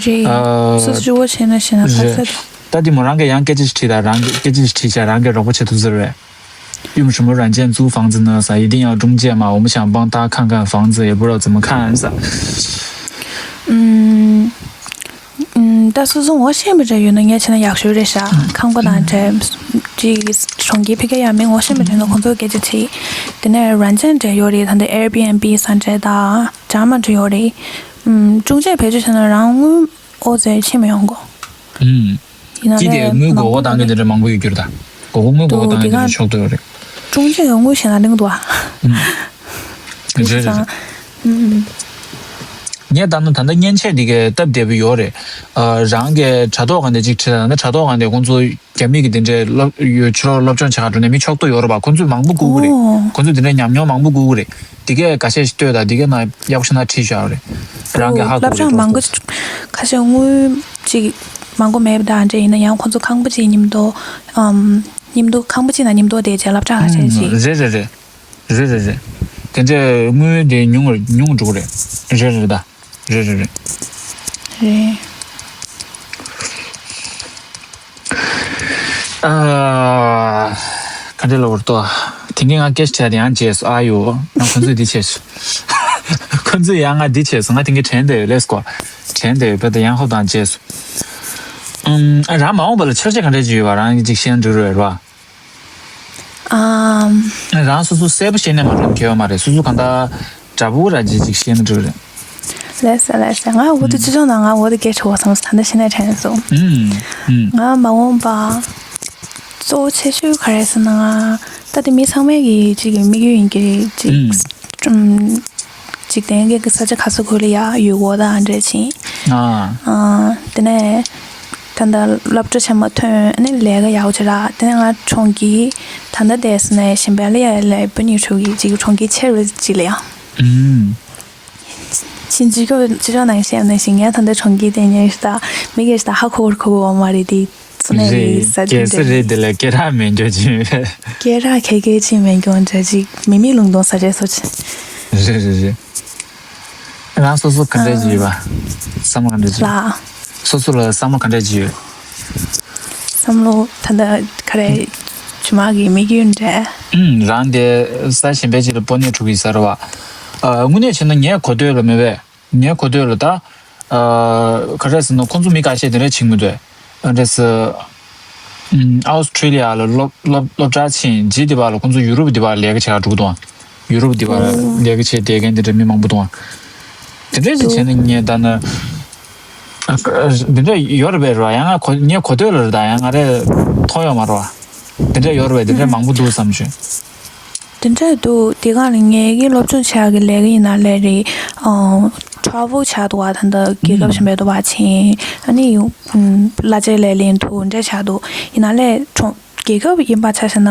རེད། ཨ། སོ་སོ་ཧྲིལ་བོ་བྱས་ན་བྱས་ན་ཚར་ཚར་འདུག་ད་འདི་མོ་རང་གིས་ཡང་སྐད་ཆ་ཞིག་དྲིས་དང་། རང་གིས་སྐད་ཆ་ཞིག་དྲིས་བྱས་རང་གིས་རོགས་པ་བྱེད་ཐུབ་ས་རེད། 用什么软件租房子呢？啥一定要中介吗？我们想帮他看看房子，也不知道怎么看。啥？ ཨུམ། ཨུམ། ད་སོ་སོ་ངོ་ཤེས་པ་འདྲ་ཡོད་ན་ངས་བྱས་ན་ཡག་ཤོས་རེད་ཤག་ཁང་པ་དང་འདྲ་ཅིག་གྲོང་ཁྱེར་ཕ་གིར་ཡ་མི་ངོ་ཤེས་པ་འདྲ་ཡོད་ན་ཁོང་ཚོར་སྐད་ཆ་དྲིས། དེ་ནས་软件འདྲ་ཡོད་རེད། ད་ལྟ་Airbnb་ས་འདྲ་དང་སྦྱང་མ་འདྲ་ཡོད་རེད། ཨུམ། 中介བེད་སྤྱོད་བྱས་ན་རང་དངུལ་ཨོ་ཙེ་ཕྱིན་མི་ཡོང་གོ་ཨུམ། ཡིན་ན་ཅི་དེ་ལས་དངུལ་མང་མགོ་སྐོར་བཏང་གི་དེ་འདྲ་མང་པོ་ཡོད་རྒྱུ་རེད་ད། མགོ་སྐོར་དངུལ་མགོ་སྐོར་བཏང་གི་དེ་འདྲ་ཆོག་འདུག་རེད། 中介གི་དངུལ་ཞེ་ན་གླེང་འདུག་ཨ། ཨུམ། རེད་རེད་རེད། ངས་ད་ནི་ད་ལྟ་མཉེན་ཆས་འདི་གའི་སྟབས་བདེ་པོ་ཡོད་རེད། ཨ། རང་གི་དྲ་ཐོག་ག་འདྲ་ཅིག་ཁྲིད་ད་ནི་དྲ་ཐོག་ག་འདྲ་ཁོང་ཚོ་ རྒྱ་མི་གི་དེ་འདྲའི་སློབ་ཡོད་ཕྱི་ལོགས་སློབ་སྦྱོང་བྱེད་ག་འགྲོ་ནས་མི་ཕྱོགས་གཏོགས་ཡོད་རེད་པ། ཁོང་ཚོས་མང་པོ་བསྐུར་གི་རེད། ཨོ། ཁོང་ཚོས་དེ་འདྲའི་ཉམས་མྱོང་མང་པོ་བསྐུར་གི་རེད། དེ་གས་འགའ་ཤས་ཤིག་ལྟོས་དང་། དེ་གས་ནང་ཡག་པོ་ཞེ་དྲག་བྲིས་བཞག་ཡོད་རེད། རང་གིས་ཧ་གོ་གི་རེད། སློབ་གྲྭ་མང་པོ་ཁ་ཤས་དངུལ་ཅིག་མང་པོ་མེད་པ་དང་འདྲ། ཡིན་ན་ཡང་ཁོང་ཚོ་ཁང་པ་ཅིག་མཉམ་དུ་ཨམ་མཉམ་དུ་ཁང་པ་ཅིག་ནང་མཉམ་དུ་བསྡད་བྱས་སློབ་གྲྭ་ཁ་ཤས་ཤིག་རེད་རེད་རེད། རེད་རེད་རེད། དེ་འདྲའི་དངུལ་དེ་ཉུང་ཉུང་འགྲོ་གི་རེད། རེད་རེད་ད། རེད་རེད་རེད། རེད། ཨ། ག་འདྲ་ལབ་དགོས་རེད་དོ། དེང་གི་ང་སྐད་ཆ་དྲིས་ཡང་བརྗེད་སོང་། ཨ་ཡོ། ང་ཁོང་ཚོས་འདི་བྱས་སོང་། ཁོང་ཚོས་ཡང་ང་འདི་བྱས་སོང་། ང་དེང་གི་དྲན་བསྡད་ཡོད། ལེས་ཀོ། དྲན་བསྡད་ཡོད། དཔེ་དེ་ཡང་ཧོབ་དང་བརྗེད་སོང་། ཨུམ། ཨ། རང་མ་འོངས་པ་ལ་འཆར་གཞི་ག་འདྲ་ཅིག་ཡོད་པ། རང་གིས་ཅིག་བཤད་ན་འགྲིག་རེད་པ། ཨམ། རང་སོ་སོ་གསལ་པོ་བཤད་ན་མ་འགྲིག་གི་ཡོད་མ་རེད། སོ་སོ་གང་ལྟར་འདྲ་པོ་ར་ཅིག་ཅིག་བཤད་ན་འགྲིག་རེད། ལགས་སོ་ལགས་སོ། ང་འོ་དེ་ཅི་ཅང་ན་ང་འོ་དེ་སྐད་ཆ་གོ་སོང་། ད་ལྟ་བཤད་ན་དྲན་སོང་། ཨུམ། ཨུམ། ང་མ་འོངས་པ་གཙོ་བོ་ཆེ་ཤོས་ག་རེ་ཟེར་ན། ང་ད་དེ་མི་ཚང་མའི་གི་ཅིག་གི་དམིགས་ཡུལ་ཡིན་གྱི་རེད། ཅིག་ཨུམ། ཅིག་དེང་གི་ས་ཆ་ག་ས་གོ་ལ་ཡ་ཡུལ་སྐོར་དང་འདྲ་ཕྱིན། ཨ། ཨ། དེ་ནས་ད་ལྟ་སློབ་གྲྭ་ཆེན་མོ་ཐོན་ནས་ལས་ཀ་ཡག་པོ་བྱེད་ར། དེ་ནས་ང་གྲོང་ཁྱེར་ད་ལྟ་བསྡད་ས་ནས་གཞན་པ་ལ་ཡ་ལས་པ་ཉིད་ཆོག་གི་ཅིག་གྲོང་ཁྱེར་ཆེ་རུ་ཅིག་ལ་ཡ། ཨུམ། ཕྱིན་ཅི་ཁོ་ཅི་ཅོ་ནང་བཤད་ནས་ཤིང་ཡ་ད་ལྟ་གྲོང་ཁྱེར་དེ་ཉེ་ཞིག་ད་མི་གེ་ཞིག་ད་ཧ་གོ་གོ་གོ་མ་རེད་དེ། སོ་ནས་རེད། རེད་ས་རྒྱལ་ས་རེད། དེ་ལ་སྐད་གྲགས་མེད་འགྱོ་ཅི་མེད། སྐད་གྲགས་ཁེ་ཁེ་ཅི་མེད་འགྱོ་འདྲ་ཅིག་མི་མེད་ལུང་སྟོང་ས་རེད་སོ་ཅི། རེད་རེད་རེད། རང་སོ་སོ་ག་འདྲ་ཅིག་ཡོད་པ། བསམ་བློ་ག་འདྲ་ཅིག་ལ། སོ་སོ་ལ་བསམ་བློ་ག་འདྲ་ཅིག་ཡོད། བསམ་བློ་ད་ལྟ་ག་རེ་ཇུ་མ་གི་དམིགས་ཡུལ་འདྲ། ཨུམ། རང་དེ་ས་གཞན་པའི་ཅིག་ལ་སྤོ་ནས་འགྲོ་གི་ཡིན་ས་རེད་པ། ཨ། དངོས་གནས་བྱས་ན་ངའི་གོ་ཐོས་ལ་མེད་པས། ངའི་གོ་ཐོས་ལ་ད། ཨ། ག་རེ་ཟེར་ན་ཁོང་ཚོ་མི་ཁ་ཤས་དེ་འདྲ་བྱེད་མི་འདུག་ཨ་འདྲ་ཟེར། ཨུམ། ཨའོ་སི་ཁྲི་ལི་ཡ་ལ་སློབ་སློབ་སློབ་གྲྭ་ཕྱིན་རྗེས་དེ་བར་ལ་ཁོང་ཚོ་ཡུ་རོབ་དེ་བར་ལས་ཀ་བྱེད་ག་འགྲོ་གི་འདུག་ཨ། ཡུ་རོབ་དེ་བར་ཨོ། ལས་ཀ་བྱེད་བསྡད་མཁན་དེ་འདྲ་མི་མང་པོ་འདུག་ཨ། དེ་འདྲ་ཅིག་བྱས་ན་ངས་ད་ནི། ཨ། འདི་འདྲ་ཡོད་རེད་པས་ར། ཡང་ང་གོ་ངའི་གོ་ཐོས་ལ་རེད། ད་ཡང་ང་རེ་མཐོང་ཡོད་མ་རེད་པ། འདི་འདྲ་ཡོད་རེད་པས། འདི་འདྲ་མང་པོ་འདུག་བསམ་བྱུང་། དེ་འདྲ་འདུག་དེ་ག་ལ་ངེད་ཀྱི་སློབ་སྦྱོང་བྱ་གི་ལས་ཀ་ཡིན་ན་ལས་རེད། ཨ། ཊ་རེ་ཝལ་བྱ་འདུག་བ། ད་ལྟ་རྒྱལ་ཁབ་གཞན་པའི་འདུག་བ་ཕྱིན། ཨ་ནི་ཡང་གླ་ཆ་ལེན་ལེན་འདུག་འདྲ་བྱ་འདུག་ཡིན་ན་ལས་གྲོང་རྒྱལ་ཁབ་ཡིན་པ་ཆ་བཞག་ན།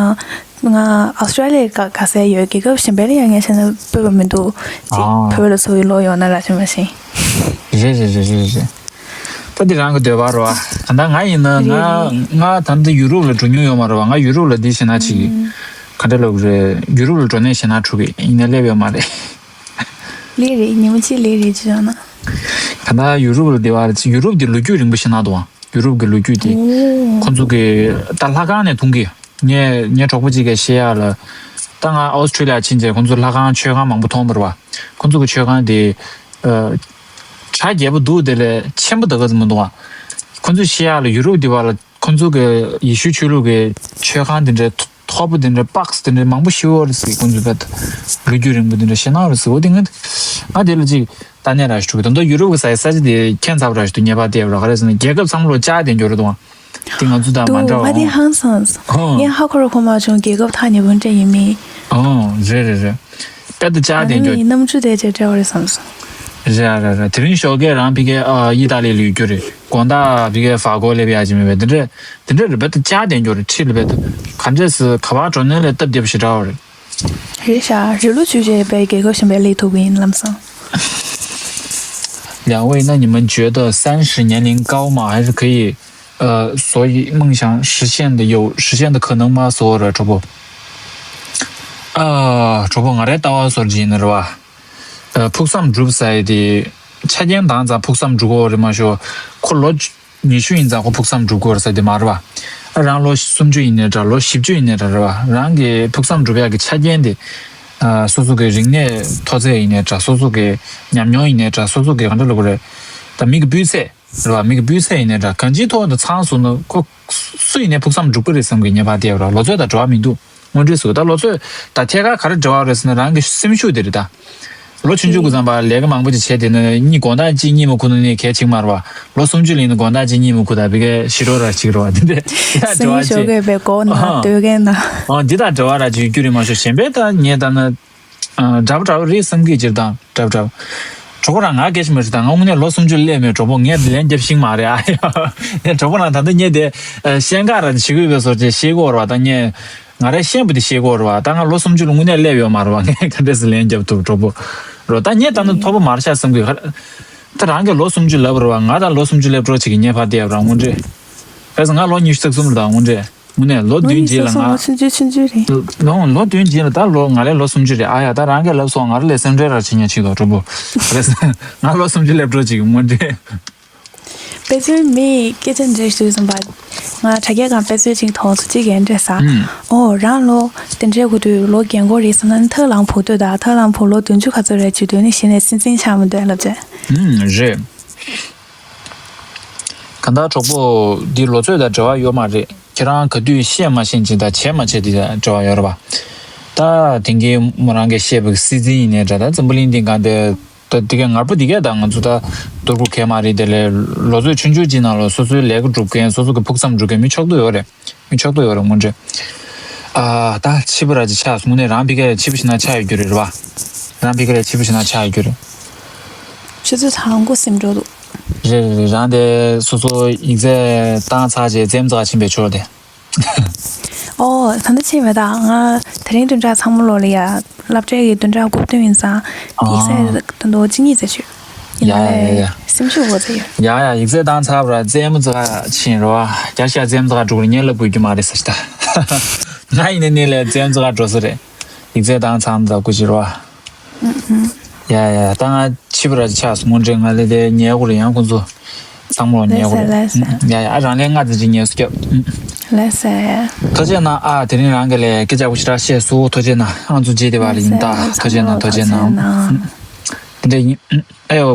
ང་ཨོ་སི་ཀྲ་ལི་ཡ་ག་ག་སེ་ཡོད། རྒྱལ་ཁབ་གཞན་པ་ལ་ཡང་ངས་བྱས་ན་སྤོས་པ་མི་འདུག་ཅིག་ཨ། བོད་ལ་སོགས་ཡོད་ལོ་ཡོད་ན་ར་ཅི་མ་ཤེས། རེད་རེད་རེད་རེད་རེད། ད་འདི་རང་གི་འདོད་པ་རེད་བ། ད་ལྟ་ང་ཡིན་ན་ང་རེད་རེད། ང་ད་ལྟ་ཡུ་རོབ་ལ་འགྲོ་མྱོང་ཡོད་མ་རེད་བ། ང་ཡུ་རོབ་ལ་འདི་བྱས་ན་ཅིག་ཨུམ། ག་འདྲ་ལབ་རེད། ཡུ་རོབ་ལ་འགྲོ་ནས་བྱས་ན་འགྲོ་གི་ཡིན་ན་སླེབས་ཡོད་མ་རེད། ལས་རེད། ཉིན་མོ་གཅིག་ལས་རེད་ཅི་བྱུང་ན། ད་ལྟ་ཡུ་རོབ་ལ་འདི་བ་རེད། ཡུ་རོབ་འདི་ལོ་རྒྱུས་རིང་པོ་ཞིག་ན་འདུག་བ། ཡུ་རོབ་ཀྱི་ལོ་རྒྱུས་དེ། ཨོ། ཁོང་ཚོ་གི་ད་ལྷ་ཁང་ནས་མཐོང་གི། ངས་ངའི་གྲོགས་པོ་གཅིག་གིས་བཤད་ཡག་ལ། ད་ང་ཨོ་སི་ཁྲི་ལི་ཡ་ཕྱིན་རྗེས་ཁོང་ཚོ་ལྷ་ཁང་མཆོད་ཁང་མང་པོ་མཐོང་བ་རེད་བ། ཁོང་ཚོ་གི་མཆོད་ཁང་དེ། ཨ། གྲ་རྒྱས་པོ་འདུག་དེ་ལས་ཆེན་པོ་ད་ག་ཙམ་མི་འདུག་བ། ཁོང་ཚོས་བཤད་ཡག་ལ་ཡུ་རོབ་དེ་བ་ལ་ཁོང་ཚོ་གི་ཡེ་ཤུ་ཆོས་ལུགས་ཀྱི་མཆོད་ཁང་དེ་འདྲའི་མཐོ་པོ་དེ་འདྲའི་པགས་དེ་འདྲའི་མང་པོ་ཞིག་ཡོད་རེད་ཟེར། ཁོང་ཚོས་དཔེ་ལོ་རྒྱུས་རིང་པོ་དེ་འདྲ་བཤད་གནང་རེད་ཟེར། འོ་དེ་ང་ང་དེ་ལ་ཅིག་ལྟ་ནས་ར་ཞུ་གི། ད་ལྟ་ཡུ་རོབ་ཀྱི་ས་ས་ཆ་དེ་ཁྱད་མཚར་པོ་ར་ཞིག་འདུག་ངེས་པར་བལྟས་པ་ར། ག་རེ་ཟེར་ན་རྒྱལ་ཁབ་ཚང་མ་ལོ་ལྕགས་ལྡན་འགྱུར་འདུག་དེ་ང་ཚོ་དང་མ་འདྲ་བ། ཨོ། ང་དེ་ཧང་སངས་སོང་། ཨོ། ངས་ཧ་གོ་ར་གོ་མ་བྱུང་རྒྱལ་ཁབ་ཐག་ཉེ་པོ་འདྲ་ཡིན་མིན། ཨོ། རེད་རེད་རེད། དཔེ་ད་ལྕགས་ལྡན་འགྱུར། ཨ་ནི་གནམ་གྲུ་དེ་ཅེ་འདྲ་བ་རེད་བསམ་སོང་། རེད་ཨ་རེད་རེད། དེ་རིང་ཞོགས་ཀས་རང་ཕ་གིར་ཨ་ཨི་ཏཱ་ལི་ལ་ཡོད་རྒྱུ་རེད། དགོང་དག་ཕ་གིར་ཧྥ་གོ་སླེབས་ཡག་ཅིག་མེད་པས། དེ་འདྲ་དེ་འདྲ་རེད། དཔེ་ད་ལྕགས་ལྡན་འགྱུར་རེད། ཁྲིད་ལ་དཔེ་ད་ག་འདྲས་སེ་ག་པར་འགྲོ་ནས་ལས་སྟབས་བདེ་པོ་ཞེ་དྲག་པ་རེད། རེད་ཤག་རི་ལོ་བཅུ་བྱས་པའི་རྒྱལ་ཁབ་གཞན་པའི་སླེབས་ཐུབ་ཀྱི་ཡིན་ལམ་སང་། 两位，那你们觉得三十年龄高吗？还是可以，呃，所以梦想实现的，有实现的可能吗？ ཟེར་བ་རེད་གྲོགས་པོ། ཨ། གྲོགས་པོ་ང་རའི་ལྟ་བ་བཟོ་འདྲ་ཅིག་ཡིན་ན་རེད་བ། ཨ། ཕུགས་བསམ་འགྲུབ་ཟེར་ཡ་དེ། ཆ་རྐྱེན་དང་ཙང་ཕུགས་བསམ་འགྲུབ་ཀྱི་ཡོད་རེད་མ་གཏོགས། ཁོ་ལོ་ཉི་ཤུ་ཡིན་ཙང་ཁོ་ཕུགས་བསམ་འགྲུབ་ཀྱི་ཡོད་རེད་ཟེར་དེ་མ་རེད་བ། ཨ། རང་ལོ་སུམ་ཅུ་ཡིན་ནའི་འདྲ། ལོ་བཞི་བཅུ་ཡིན་ནའི་འདྲ་རེད་བ། རང་གི་ཕུགས་བསམ་འགྲུབ་ཡག་གི་ཆ་རྐྱེན་དེ། ཨ། སོ་སོ་གི་རིག་གནས་མཐོ་ཚད་ཡིན་ནའི་འདྲ། སོ་སོ་གི་ཉམས་མྱོང་ཡིན་ནའི་འདྲ། སོ་སོ་གི་ག་འདྲ་ལབ་དགོས་རེད། ད་མི་གི་སྤུས་ཚད་རེད་བ། མི་གི་སྤུས་ཚད་ཡིན་ནའི་འདྲ། གང་ཅིའི་ཐོག་ཏུ་ཚང་སོང་ན་ཁོ་སུ་ཡིན་ནའི་ཕུགས་བསམ་འགྲུབ་ཀྱི་རེད་བསམ་གི་ངེས་པར་བསྡད་ཡོད་ར། ལོ་ཚོད་དང་འབྲེལ་བ་མི་འདུག་དངོས་འབྲེལ་སུ་ད་ལོ་ཚོད་ད་ཐད་ཀར་ག་རེ་འབྲེལ་བ་རེད་ཟེར་ན་རང་གི་སེམས་ཤུགས་དེ་རེད་ད། ལོ་ཆུང་ཆུང་གི་ཙམ་པ་ལས་ཀ་མང་པོ་ཅིག་བྱས་བསྡད་ན་གཉིད་དགོང་དག་གཅིག་གཉིད་མ་ཁུག་ན་ནི་གལ་ཆེ་གི་མ་རེད་བ། ལོ་སུམ་ཅུ་ལ་ཡིན་ན་དགོང་དག་གཅིག་གཉིད་མ་ཁུག་ད་བི་གའི་ཞི་རོ་ར་ཅིག་རེད་བ། འདི་འདྲ་འདི་དག་སང་ཉིན་འབྲེལ་བ་ཞོགས་ཅིག་ཀས་བས་སྒོ་ནང་ཨ་སྡོད་མཁན་ན། ཨ། འདི་དག་འབྲེལ་བ་ར་ཅིག་ཡོད་རྒྱུ་རེད་མ་གཏོགས། གཞན་པའི་ད་ངས་ད་ནི་ཨ་འདྲ་པོ་འདྲ་པོ་རེད་བསམ་གི། སྤྱིར་བཏང་འདྲ་པོ་འདྲ་པོ། གྲོགས་པོ་རང་ང་སྐད་ཆ་མི་རེད་ད། ང་དངོས་གནས་ལོ་སུམ་ཅུ་སླེབས་མེད། གྲོགས་པོ་ངས་ལན་རྒྱབ་ཤེས་མ་རེད་ཨ་ཡ། ངས་གྲོགས་པོ་རང་ད་ལྟ་ངས་དེ་ཤེས་འགག་ར་དེ་བྱེད་དགོས་པའི་བཟོ་ཅིག་ཤེས་དགོས་ར་བ། ད་ངས་ང་རས་ཤེས་པ་དེ་ཤེས་དགོས་ར་བ། ད་ང་ལོ་སུམ་ཅུ་ལ་དངོས་གནས་སླེབས་ཡོད་མ་རེད་བ། ངས་ག་འདྲས་སེ་ལན་རྒྱབ་ཐུབ་གྲོགས་པོ་རོ། ད་ངས་ད་ནི་ཐོབ་པ་མ་རེད་ཤག་བསམ་གི། ད་རང་གི་ལོ་སུམ་ཅུ་ལབ་ར་བ། ང་ད་ལོ་སུམ་ཅུ་སླེབས་འགྲོ་བྱེད་ཀྱི་ངས་ཕར་བལྟས་ར་དངོས་འབྲེལ། གལ་སྲིད་ང་ལོ་ཉི་ཤུ་རྩ་གསུམ་རེད་ད་དངོས་འབྲེལ། དངོས་གནས་ལོ་ལོ་བདུན་ཉི་རྗེས་ལ་ཤུ་ང་སོང་ལོ་སུམ་ཅུ་ཆུང་ཆུང་རེད། ལོ་ལོ་བདུན་རྗེས་ལ་ད་ལོ་ང་ལས་ལོ་སུམ་ཅུ་རེད་ཨ་ཡ། ད་རང་གིས་ལབ་སོང་ང་རང་ལས་སེམས་ཁྲལ་ར་བྱེད་ཉན་ཆེད་དོ་གྲོགས་པོ། རེད། ང་ལོ་སུམ་ཅུ་སླེབས་འགྲོ་ཅིག་དངོས་འབྲེལ། དཔེ་མཚོན་མི་སྐད་ཆ་འདྲི་ཞུས་སོང་བ། ང་དྲ་རྒྱའི་སྒང་དཔེ་མཚོན་ཅིག་མཐོང་སོང་ཅིག་གས་འདྲི་ས། ཨུམ། ཨོ་རང་ལོ་དེ་འདྲའི་གོ་དུས་ལོ་རྒན་གོག་རེད་བསམ་ན་ཐག་ལམ་བུ་སྟོད་ད་ཐག་ལམ་བུ་ལོ་བདུན་ཅུ་ག་ཚོད་རེད་བྱེད་དུས་ནི་གཞི་ནས་སེམས་ཅན་ཆགས་མི་འདུག་ལབ་ཅེ། ཨུམ་རེད། གང་ལྟར་གྲོགས་པོ་འདི་ལོ་ཚོད་དང་འབྲེལ་བ་ཡོད་མ་རེད། ཁྱེད་རང་ག་དུས་ཤེས་མ་ཤེས་ཅིག་དང་བྱས་མ་བྱས་དེ་དང་འབྲེལ་བ་ཡོད་རེད་པ། ད་དེང་གི་མོ་རང་གིས་བཤད་པའི་སྲིད་འཛིན་ཡིན་ནའི་འདྲ་ད་འཛམ་བུ་གླིང་འདི་གང་དེ་ད་དེ་གའི་ངར་པོ་དེ་གས་ད་ང་ཚོ་ད་སྡུག་རུ་གས་མ་རེད། དེ་ལས་ལོ་ཚོད་ཆུང་ཆུང་ཅིག་ནང་ལ་སོ་སོའི་ལས་ཀ་སྒྲུབ་མཁན་སོ་སོ་གི་ཕུགས་བསམ་སྒྲུབ་མཁན་མི་ཆོག་ཏུ་ཡོད་རེད། མི་ཆོག་ཏུ་ཡོད་རེད་དངོས་འབྲེལ། ཨ་ད་ཕྱི་པོ་ར་ཅིག་ཆགས་སོང་ནས་རང་ཕི་ཀ་ལ་ཕྱི་པོ་ཞིག་ན་ཆགས་ཡོད་རྒྱུ་རེད་རེད་པ། རང་ཕི་ཀ་ལ་ཕྱི་པོ་ཞིག་ན་ཆགས་ཡོད་རྒྱུ་རེད། ཆུ་ཚོད་དང་པོ་སེམས་འགྲོ་འདུག་རེད་རེད་རེད། རང་དེ་སོ་སོ་ཡིག་ཚད་བཏང་ཚར་རྗེས་རྩེད་མོ་རྩེ་ག་ཕྱིན་པའི་ཆོག་དེ། ཨོ་ད་ནི་ཕྱིན་མེད་ད། ང་དེ་རིང་བདུན་ཕྲག་ཚང་མ་ལོ་ལ་ཡ་སློབ་གྲྭའི་གི་བདུན་ཕྲག་དགུ་བདུན་ཡིན་ཙང་ཡིག་ཚད་ད་དུང་གཅིག་གཉིས་ཙམ་ཞུ། ཡིན་ཡ་ཡ་ཡ་ནའི་ཡ། སེམས་ཤུགས་འོ་ཙམ་ཡོད། ཡ་ཡ་ཡིག་ཚད་བཏང་ཚར་བ་ར་རྩེད་མོ་རྩེ་ག་ཕྱིན་རོ། རྒྱ་ཤ་རྩེད་མོ་རྩེ་ག་འགྲོ་གི་རེད་ངས་ལབ་དགོས་རྒྱུ་མ་རེད་ཟེར་ད། ང་ཡིན་ནའི་ནི་ལས་རྩེད་མོ་རྩེ་ག་འགྲོ་ས་རེད། ཡིག་ཚད་བཏང་ཚར་ད་སྐུ་མཁྱེན་རོ། ཡ་ཡ་ད་ང་ཕྱི་པོ་ར་ཅིག་ཆགས་སོང་དངོས་འབྲེལ། ང་ལས་དེ་ཉལ་དགོས་རེད། ཡང་ཁོང་ཚོ་ཚང་མ་ལོ་ཉལ་དགོས་རེད། ལགས་སོ་ལགས་སོ། ཡ་ཡ་ཨ་རང་ལས་ལྔ་ཙམ་ཅིག་ཉལ་སོ་སྐྱབས། ལགས་སོ། ཐུགས་རྗེ་གནང་ཨ། དེ་རིང་རང་གི་ལས་སྐད་ཆ་པོ་ཞེ་དྲག་བཤད་སོང་ཐུགས་རྗེ་གནང་། ཨ་ང་ཚོ་རྗེས་དེ་བ་ལ་ཡིན་ད། ལགས་སོ་ཐུགས་རྗེ་གནང་ཐུགས་རྗེ་གནང་། ཐུགས་རྗེ་གནང་། དེ་འདྲ་ཡིན། ཨེ་ཡོ།